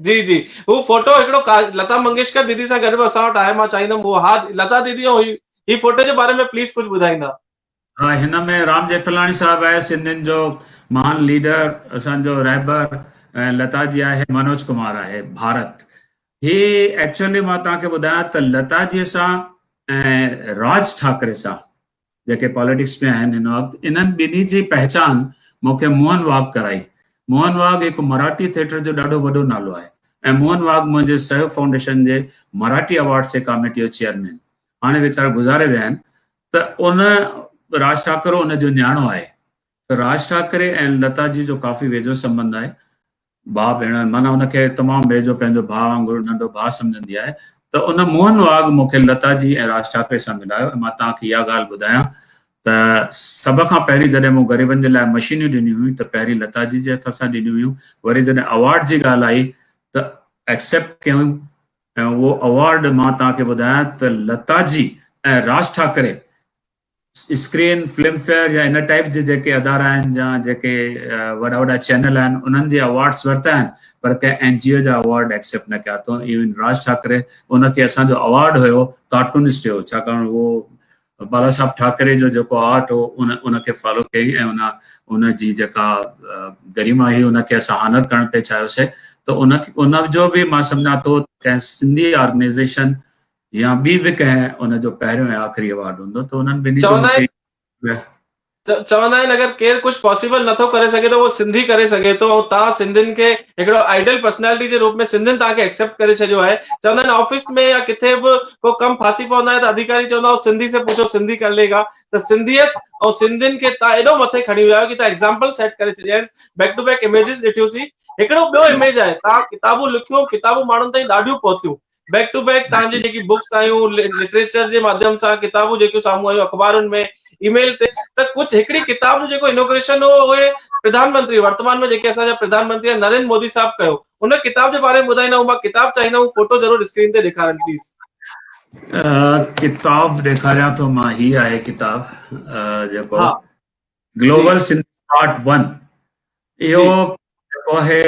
Speaker 1: جي جي هو فوٽو هڪڙو لتا منگيشڪر ديدي سان گڏ به اسان وٽ آهي مان چاهيندم هو ها لتا ديدي ۽ هي فوٽو جي باري ۾ پليز ڪجهه ٻڌائيندا.
Speaker 2: ها هن ۾ رام ڄيٺملاڻي صاحب آهي سنڌين جو مهان ليڊر اسان جو رهبر ۽ لتا جي آهي منوج ڪمار آهي ڀارت هي ايڪچوئلي مان توهان کي ٻڌايان ته لتا جي سان ۽ راج ٺاڪري سان جيڪي پاليٽڪس ۾ آهن هن وقت انهن ٻنهي جي پهچان مون کي موهن واگهه ڪرائي. موهن واگهه هڪ مراٺي ٿيٽر جو ڏاڍو وڏو نالو آهي ۽ موهن واگهه منهنجي سهيوگ فائونڊيشن جي مراٺي ايوارڊس جي ڪاميٽي جو چيئرمين هاڻي ويچارا گذاري ويا آهن ته ان راج ٺاڪر ان جو نياڻو آهي ته راج ٺاڪري ۽ لتا جي جو ڪافي ويجهو سنٻنڌ آهي ڀاء ڀيڻ معنيٰ ان کي تمام ويجهو پنهنجو ڀاء وانگر ننڍو ڀاء سمجهندي آهي ته ان موهن واگهه مون کي لتا جي ۽ راج ٺاڪري سان ملايو ۽ مان توهان کي اها ڳالهه ٻڌايان ته سڀ کان پهرين جڏهن مون غريبن جي لاء مشينيون ڏنيون هيون ته پهرين لتا جي جي هٿ سان ڏنيون هيون وري جڏهن اوارڊ جي ڳالهه آئي ته ايڪسيپٽ ڪيون ۽ اهو اوارڊ مان توهان کي ٻڌايان ته Lata ji ۽ Raj Thackeray screen Filmfare يا ان ٽائيپ جي جيڪي ادارا آهن يا جيڪي وڏا وڏا چينل آهن انهن جي اوارڊس ورتا آهن پر ڪنهن اين جي او جا اوارڊ ايڪسيپٽ نه ڪيا اٿئون ايون راج ٺاڪري ان کي اسان جو اوارڊ هيو ڪارٽونسٽ هيو ڇاڪاڻ اهو بالا صاحب ٺاڪري جو جيڪو آرٽ هو ان ان کي فالو ڪيائين ۽ ان ان جي جيڪا گريما هئي ان کي اسان آنر ڪرڻ پئي چاهيوسي ته ان ان جو به مان سمجهان ٿو ڪنهن سنڌي آرگنائزيشن يا ٻي به ڪنهن ان جو پهريون ۽ آخري ايوارڊ هوندو ته انهن ٻنهي جو
Speaker 1: چوندا آهن چوندا آهن اگر ڪير ڪجهه پاسيبل نٿو ڪري سگهي ته اهو سنڌي ڪري سگهي ٿو ۽ توهان سنڌين کي هڪڙو آئيڊل پرسنالٽي جي روپ ۾ سنڌين توهان کي ايڪسيپٽ ڪري ڇڏيو آهي چوندا آهن آفيس ۾ يا ڪٿي به ڪو ڪم ڦاسي پوندا آهي ته اڌيڪاري چوندا آهن سنڌي سي پوڇو سنڌي ڪر لي گا ته سنڌيت ۽ سنڌين کي توهان ايڏو مٿي کڻي ويا آهيو ڪي توهان ايگزامپل سيٽ ڪري ڇڏيا آهن بيڪ ٽو بيڪ اميجز ڏٺيوسين هڪڙو ٻيو اميج آهي توهان ڪتابون لکيون ڪتابون ماڻهن تائين ڏاڍيون پهتيون بيڪ ٽو بيڪ توهان جي جيڪي بڪس آيون لٽريچر جي ماڌيم سان ڪتابون جيڪيون سامهون آيون اخبارن ۾ اي ميل تي ته ڪجهه هڪڙي ڪتاب جو جيڪو انوگريشن هو اهي پرڌان منتري ورتمان ۾ جيڪي اسان جا پرڌان منتري آهن نريندر مودي صاحب ڪيو ان ڪتاب جي باري ۾ ٻڌائيندا مان ڪتاب چاهيندم هو فوٽو ضرور اسڪرين تي ڏيکارن پليز.
Speaker 2: ڪتاب ڏيکاريان ٿو مان هي آهي ڪتاب جيڪو گلوبل سنڌي پارٽ ون اهو جيڪو آهي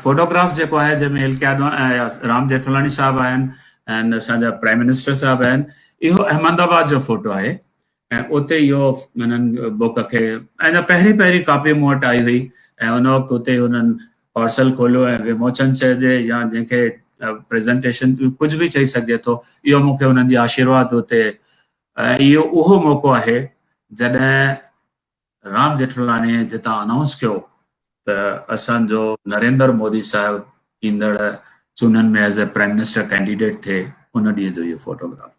Speaker 2: فوٽوگراف جيڪو آهي جنهن ۾ ايل ڪي آڏواڻي رام جيٺملاڻي صاحب آهن ۽ اسان جا پرائم منسٽر صاحب آهن اهو احمد آباد جو فوٽو آهي ۽ اتي اهو انهن بڪ کي ۽ پهرين پهرين ڪاپي مون وٽ آئي هئي ۽ ان وقت اتي انهن پارسل کوليو ۽ وموچن چئجي يا جنهن کي پريزنٽيشن ڪجهه به چئي سگهجي ٿو اهو مون کي انهن جي آشيرواد اتي ۽ اهو اهو موقعو آهي جڏهن رام جيٺملاڻيء جتان انائونس ڪيو ته اسان جو نريندر مودي صاحب ايندڙ چونڊن ۾ as a prime minister candidate ٿئي ان ڏينهن جو اهو فوٽوگراف آهي.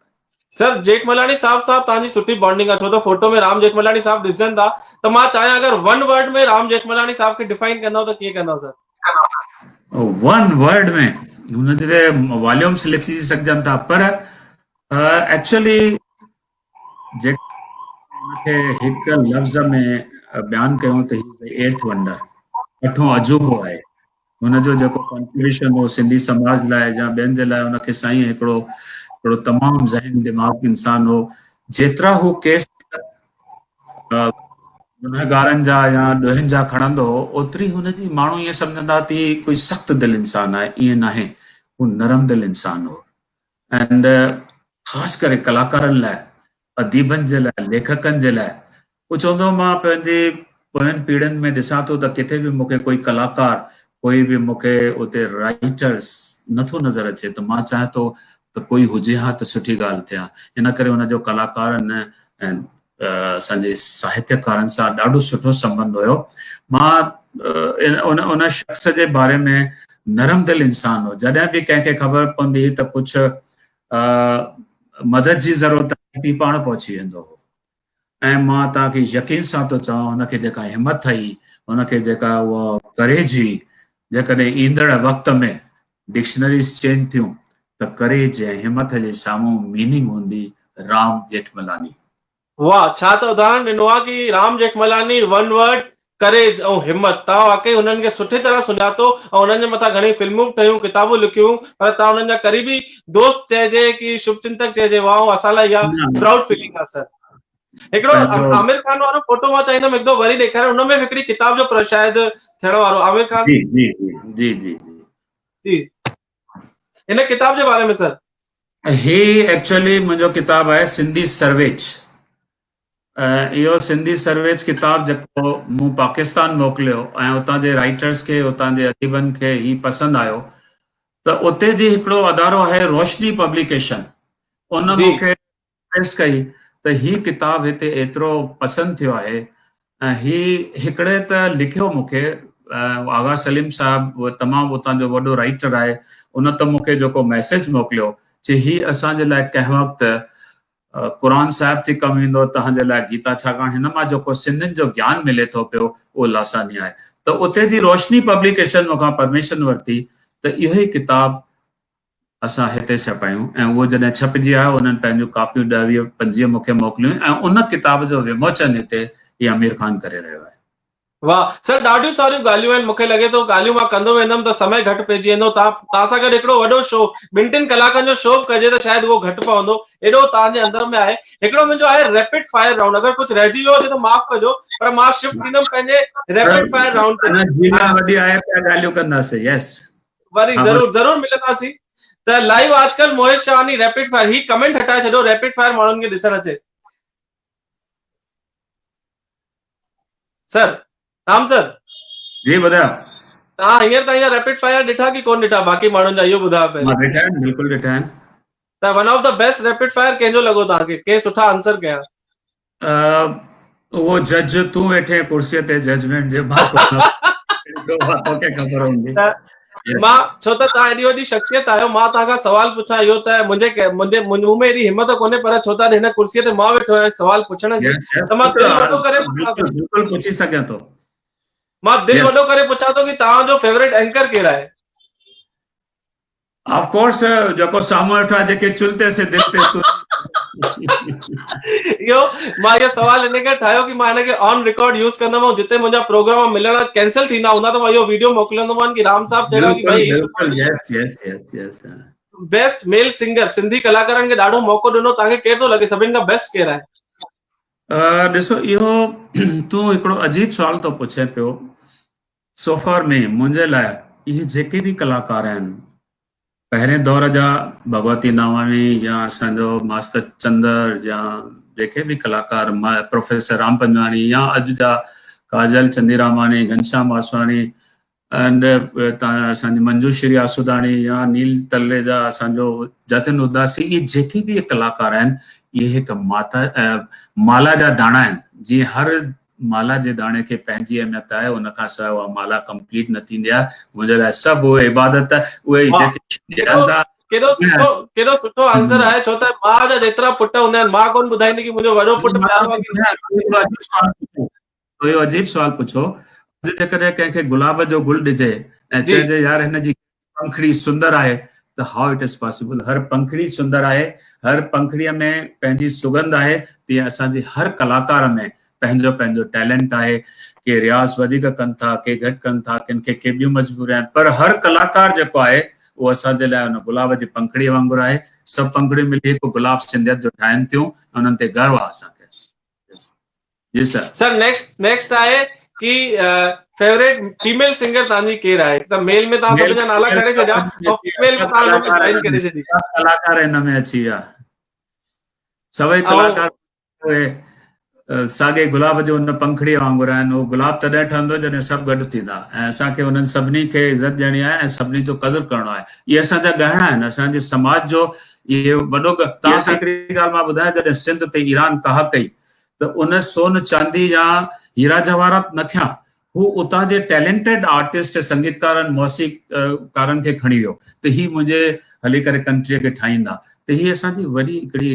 Speaker 1: سر جيٺملاڻي صاحب سان توهان جي سٺي بانڊنگ آهي ڇو ته فوٽو ۾ رام جيٺملاڻي صاحب ڏسجن ٿا ته مان چاهيان اگر ون ورڊ ۾ رام جيٺملاڻي صاحب کي ڊفائن ڪندؤ ته ڪيئن ڪندؤ سر؟
Speaker 2: ون ورڊ ۾ هن جي ته واليومس لکجي سگهجن ٿا پر ايڪچوئلي جيڪڏهن ان کي هڪ لفظ ۾ بيان ڪيون ته هي از ايٽٿ ونڊر، اٺون عجوبو آهي. هن جو جيڪو ڪنٽريبيوشن هو سنڌي سماج لاء يا ٻين جي لاء ان کي سائين هڪڙو هڪڙو تمام ذهين دماغ انسان هو. جيترا هو ڪيس گنهگارن جا يا ڏوهين جا کڻندو هو اوتري هن جي ماڻهو ائين سمجهندا ته هي ڪوئي سخت دل انسان آهي، ائين ناهي، هو نرم دل انسان هو. اينڊ خاص ڪري ڪلاڪارن لاء، اديبن جي لاء، ليکڪن جي لاء هو چوندو هو مان پنهنجي پوين پيڙهين ۾ ڏسان ٿو ته ڪٿي به مون کي ڪوئي ڪلاڪار، ڪوئي به مون کي اتي رائيٽرس نٿو نظر اچي ته مان چاهيان ٿو ته ڪوئي هجي ها ته سٺي ڳالهه ٿئي ها. ان ڪري هن جو ڪلاڪارن ۽ اسان جي ساهتيڪارن سان ڏاڍو سٺو سنٻنڌ هيو. مان ان ان شخص جي باري ۾ نرم دل انسان هو. جڏهن به ڪنهن کي خبر پوندي هئي ته ڪجهه مدد جي ضرورت آهي ته پاڻ پهچي ويندو هو. ۽ مان توهان کي يقين سان ٿو چوان هن کي جيڪا همت هئي، هن کي جيڪا اها ڪريج هئي، جيڪڏهن ايندڙ وقت ۾ ڊڪشنريز چينج ٿيون ته ڪريج ۽ همٿ جي سامهون ميننگ هوندي رام ڄيٺملاڻي.
Speaker 1: واه ڇا ته اداهرڻ ڏنو آ ڪي Ram Jethmalani one word courage ۽ همت توهان واقعي هنن کي سٺي طرح سڃاتو ۽ هنن جي مٿان گهڻي فلمون به ٺهيون ڪتابون لکيون پر توهان هنن جا قريبي دوست چئجي ڪي شڀ چنتڪ چئجي واه اسان لاء اها پرائوڊ فيلنگ آ سر. هڪڙو عامر خان وارو فوٽو مان چاهيندم هڪ دفعو وري ڏيکاريو ان ۾ هڪڙي ڪتاب جو شايد ٿيڻ وارو عامر خان.
Speaker 2: جي جي جي جي
Speaker 1: جي ان ڪتاب جي باري ۾ سر.
Speaker 2: هي ايڪچوئلي منهنجو ڪتاب آهي سنڌي سرويچ اهو سنڌي سرويچ ڪتاب جيڪو مون پاڪستان موڪليو ۽ اتان جي رائيٽرس کي اتان جي اديبن کي هي پسند آيو ته اتي جي هڪڙو ادارو آهي روشني پبليڪيشن ان مون کي رڪويسٽ ڪئي ته هي ڪتاب هتي ايترو پسند ٿيو آهي ۽ هي هڪڙي ته لکيو مون کي آغا سليم صاحب تمام اتان جو وڏو رائيٽر آهي ان ته مون کي جيڪو ميسيج موڪليو چي هي اسان جي لاء ڪنهن وقت قرآن صاحب ٿي ڪم ايندو تهان جي لاء گيتا ڇاڪاڻ هن مان جيڪو سنڌين جو گيان ملي ٿو پيو اهو لاساني آهي ته اتي جي روشني پبليڪيشن مون کان پرميشن ورتي ته اهو ئي ڪتاب اسان هتي ڇپايون ۽ اهو جڏهن ڇپجي آيو انهن پنهنجون ڪاپيون ڏهه ويهه پنجويهه مون کي موڪليون ۽ ان ڪتاب جو وموچن هتي هي امير خان ڪري رهيو آهي.
Speaker 1: واھ سر ڏاڍيون ساريون ڳالهيون آهن مونکي لڳي ٿو ڳالهيون مان ڪندو ويندم ته سمي گهٽ پئجي ويندو تان تان سان گڏ هڪڙو وڏو شو ٻن ٽن ڪلاڪن جو شو به ڪجي ته شايد اهو گهٽ پوندو ايڏو تان جي اندر ۾ آهي هڪڙو منهنجو آهي ريپڊ فائر رائونڊ اگر ڪجهه رهجي ويو هجي ته معاف ڪجو پر مان شفٽ ٿيندم پنهنجي ريپڊ فائر رائونڊ تي
Speaker 2: جي وڏي آهي پيا ڳالهيون ڪنداسين يس
Speaker 1: وري ضرور ضرور ملنداسين ته لائيو آج ڪل موهت شاهاني ريپڊ فائر هي ڪمينٽ هٽائي ڇڏو ريپڊ فائر ماڻهن کي ڏسڻ اچي سر رام سر
Speaker 2: جي ٻڌايو
Speaker 1: تان هينئر تائين جا ريپڊ فائر ڏٺا ڪي ڪون ڏٺا باقي ماڻهن جا اهو ٻڌايو
Speaker 2: پهرين مان ڏٺا آهن بلڪل ڏٺا آهن
Speaker 1: ته one of the best rapid fire ڪنهن جو لڳو توهان کي ڪنهن سٺا آنسر ڪيا
Speaker 2: اهو جج تون ويٺي ڪرسي تي ججمينٽ جي مان توکي خبر هوندي
Speaker 1: مان ڇو ته توهان ايڏي وڏي شخصيت آهيو مان توهان کان سوال پڇان اهو ته منهنجي منهنجي مون ۾ ايڏي همت ڪونهي پر ڇو ته هن ڪرسي تي مان ويٺو آهيان سوال پڇڻ جي ته مان دل وڏو ڪري
Speaker 2: پڇان ٿو بلڪل پڇي سگهان ٿو
Speaker 1: مان دل وڏو ڪري پڇان ٿو ڪي توهان جو فيورٽ اينڪر ڪير آهي
Speaker 2: آف ڪورس جيڪو سامهون ويٺو آهي جيڪي چلتي سي دل تي تو
Speaker 1: اهو مان اهو سوال ان ڪري ٺاهيو ڪي مان هن کي آن رڪارڊ يوز ڪندم ۽ جتي منهنجا پروگرام ملڻ ڪينسل ٿيندا هوندا ته مان اهو ويڊيو موڪليندومان ڪي رام صاحب چيو ڪي
Speaker 2: ڀائي بلڪل yes yes yes yes
Speaker 1: best male singer Sindhi ڪلاڪارن کي ڏاڍو موقعو ڏنو توهان کي ڪير ٿو لڳي سڀني کان بيسٽ ڪير آهي
Speaker 2: ڏسو اهو تون هڪڙو عجيب سوال ٿو پڇين پيو سو فار مي، منهنجي لاء، اهي جيڪي به ڪلاڪار آهن، پهرين دور جا ڀڳوتي ناواڻي يا اسان جو ماستر چندر يا جيڪي به ڪلاڪار پروفيسر رام پنجواڻي يا اڄ جا ڪاجل چنديراماڻي، گهنشام واسواڻي اينڊ اسان جي منجو شري آسوداڻي يا نيل تلريجا اسان جو جتن اداسي اهي جيڪي به ڪلاڪار آهن اهي هڪ ماتا مالا جا داڻا آهن جيئن هر مالا جي داڻي کي پنهنجي اهميت آهي ان کان سواء اها مالا ڪمپليٽ نه ٿيندي آهي منهنجي لاء سڀ اهي عبادت اهي جيڪي
Speaker 1: ڏين ٿا ڪيڏو سٺو ڪيڏو سٺو آنسر آهي ڇو ته ماء جا جيترا پٽ هوندا آهن ماء ڪون ٻڌائيندي ڪي منهنجو وڏو پٽ پيارو آهي
Speaker 2: اهو عجيب سوال پڇو اڄ جيڪڏهن ڪنهن کي گلاب جو گل ڏجي ۽ چئجي يار هن جي پنکڙي سندر آهي ته how it is possible هر پنکڙي سندر آهي هر پنکڙي ۾ پنهنجي سڳنڌ آهي تيئن اسان جي هر ڪلاڪار ۾ پنهنجو پنهنجو ٽيلنٽ آهي ڪي رياض وڌيڪ ڪن ٿا ڪي گهٽ ڪن ٿا ڪن کي ڪي ٻيون مجبوريون آهن پر هر ڪلاڪار جيڪو آهي اهو اسان جي لاء ان گلاب جي پنکڙي وانگر آهي سڀ پنکڙيون ملي هڪ گلاب سنڌيت جو ٺاهن ٿيون انهن تي گرو آهي اسان کي جي سر.
Speaker 1: سر نيڪسٽ نيڪسٽ آهي ڪي فيوريٽ فيميل سنگر توهان جي ڪير آهي ته ميل ۾ توهان سڀ جا نالا کڻي ڇڏيا ۽ فيميل ۾ توهان هن ۾ جوائن ڪري ڇڏي.
Speaker 2: سڀ ڪلاڪار هن ۾ اچي ويا سڀئي ڪلاڪار اهي ساڳي گلاب جي ان پنکڙي وانگر آهن اهو گلاب تڏهن ٺهندو جڏهن سڀ گڏ ٿيندا ۽ اسان کي انهن سڀني کي عزت ڏيڻي آهي ۽ سڀني جو قدر ڪرڻو آهي اهي اسان جا ڳهڻا آهن اسان جي سماج جو اهي وڏو توهان کي هڪڙي ڳالهه مان ٻڌايان جڏهن سنڌ تي ايران ڪاهه ڪئي ته ان سون چاندي يا هيرا جواهرات نه کنيا، هو اتان جي ٽيلنٽيڊ آرٽسٽ سنگيتڪارن موسيقارن کي کڻي ويو ته هي منهنجي هلي ڪري ڪنٽريء کي ٺاهيندا ته هي اسان جي وڏي هڪڙي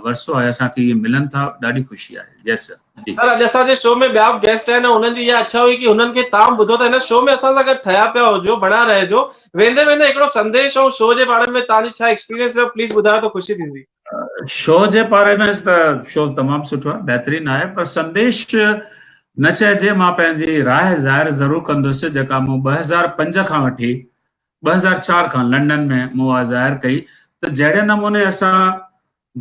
Speaker 2: ورثو آهي اسان کي اهي ملن ٿا ڏاڍي خوشي آهي يس سر
Speaker 1: جي. سر اڄ اسان جي شو ۾ ٻيا به گيسٽ آهن ۽ انهن جي اها اڇا هئي ڪي هنن کي تام ٻڌو ته هن شو ۾ اسان سان گڏ ٺهيا پيا هجو بڻيا رهجو ويندي ويندي هڪڙو سنديش ۽ شو جي باري ۾ توهان جي ڇا ايڪسپيرينس رهيو پليز ٻڌايو ته خوشي ٿيندي.
Speaker 2: شو جي باري ۾ ته شو تمام سٺو آهي بهترين آهي پر سنديش نه چئجي مان پنهنجي راء ظاهر ضرور ڪندس جيڪا مون 2005 کان وٺي 2004 کان لنڊن ۾ مون اها ظاهر ڪئي ته جهڙي نموني اسان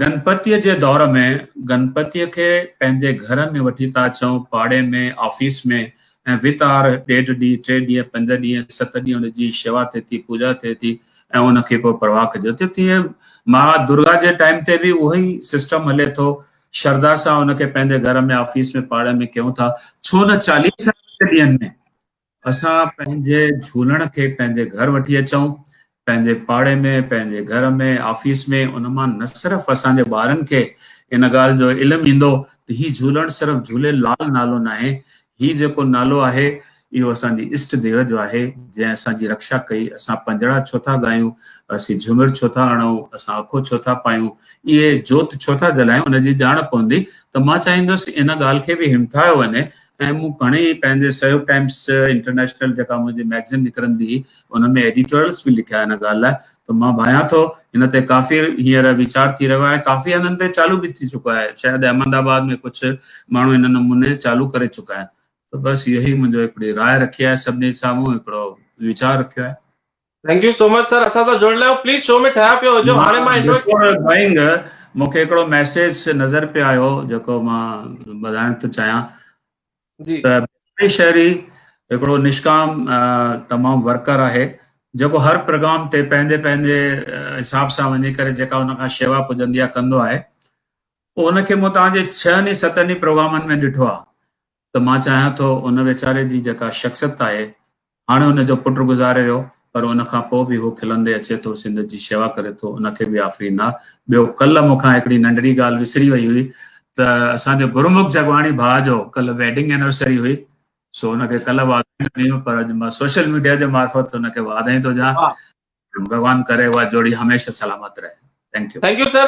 Speaker 2: گنپتيء جي دور ۾ گنپتيء کي پنهنجي گهر ۾ وٺي ٿا اچون پاڙي ۾ آفيس ۾ ۽ وتار ڏيڍ ڏينهن ٽي ڏينهن پنج ڏينهن ست ڏينهن ان جي شيوا ٿئي ٿي پوڄا ٿئي ٿي ۽ ان کي پوء پرواهه ڪجي ٿو تيئن ماء درگا جي ٽائيم تي به اهو ئي سسٽم هلي ٿو شرڌا سان ان کي پنهنجي گهر ۾ آفيس ۾ پاڙي ۾ ڪيون ٿا ڇو نه چاليهه سال جي ڏينهن ۾ اسان پنهنجي جهولڻ کي پنهنجي گهر وٺي اچون پنهنجي پاڙي ۾ پنهنجي گهر ۾ آفيس ۾ ان مان نه صرف اسان جي ٻارن کي ان ڳالهه جو علم ايندو ته هي جهولڻ صرف جهولي لال نالو ناهي هي جيڪو نالو آهي اهو اسان جي اشٽ ديو جو آهي، جنهن اسان جي رڪشا ڪئي. اسان پنجڙا ڇو ٿا ڳايون، اسين جهومر ڇو ٿا هڻون، اسان اکو ڇو ٿا پايون، اهي جوت ڇو ٿا جلايون، ان جي ڄاڻ پوندي ته مان چاهيندس ان ڳالهه کي به همٿايو وڃي ۽ مون گهڻي ئي پنهنجي سهيوگ ٽائمس انٽرنيشنل جيڪا منهنجي مئگزين نڪرندي هئي ان ۾ ايڊيٽوريلس به لکيا ان ڳالهه لاء ته مان ڀانيان ٿو ان تي ڪافي هينئر ويچار ٿي رهيو آهي ڪافي هنڌن تي چالو به ٿي چڪو آهي شايد احمد آباد ۾ ڪجهه ماڻهو ان نموني چالو ڪري چڪا آهن ته بس اهو ئي منهنجو هڪڙي راء رکي آهي سڀني سامهون هڪڙو ويچار رکيو آهي.
Speaker 1: Thank you so much sir اسان سان جڙڻ لاء پليز شو ۾ ٺهيا پيو هجو هاڻي مان
Speaker 2: بفور گوئنگ مون کي هڪڙو ميسيج نظر پيو آيو جيڪو مان ٻڌائڻ ٿو چاهيان
Speaker 1: جي
Speaker 2: ته شهري هڪڙو نشڪام تمام ورڪر آهي جيڪو هر پروگرام تي پنهنجي پنهنجي حساب سان وڃي ڪري جيڪا ان کان شيوا پڄندي آهي ڪندو آهي ان کي مون توهان جي ڇهن ئي ستن ئي پروگرامن ۾ ڏٺو آهي ته مان چاهيان ٿو ان ويچاري جي جيڪا شخصيت آهي، هاڻي ان جو پٽ گذاري ويو پر ان کان پوء به هو کلندي اچي ٿو سنڌ جي شيوا ڪري ٿو ان کي به آفرين آ. ٻيو ڪلهه مون کان هڪڙي ننڍڙي ڳالهه وسري وئي هئي ته اسان جو گرمک جڳواڻي ڀاء جو ڪلهه ويڊنگ اينورسري هئي سو ان کي ڪلهه واڌايون ڏنيون پر اڄ مان سوشل ميڊيا جي معرفت ان کي واڌايون ٿو ڏيان ڀڳوان ڪري اها جوڙي هميشه سلامت رهي. Thank you.
Speaker 1: Thank you sir.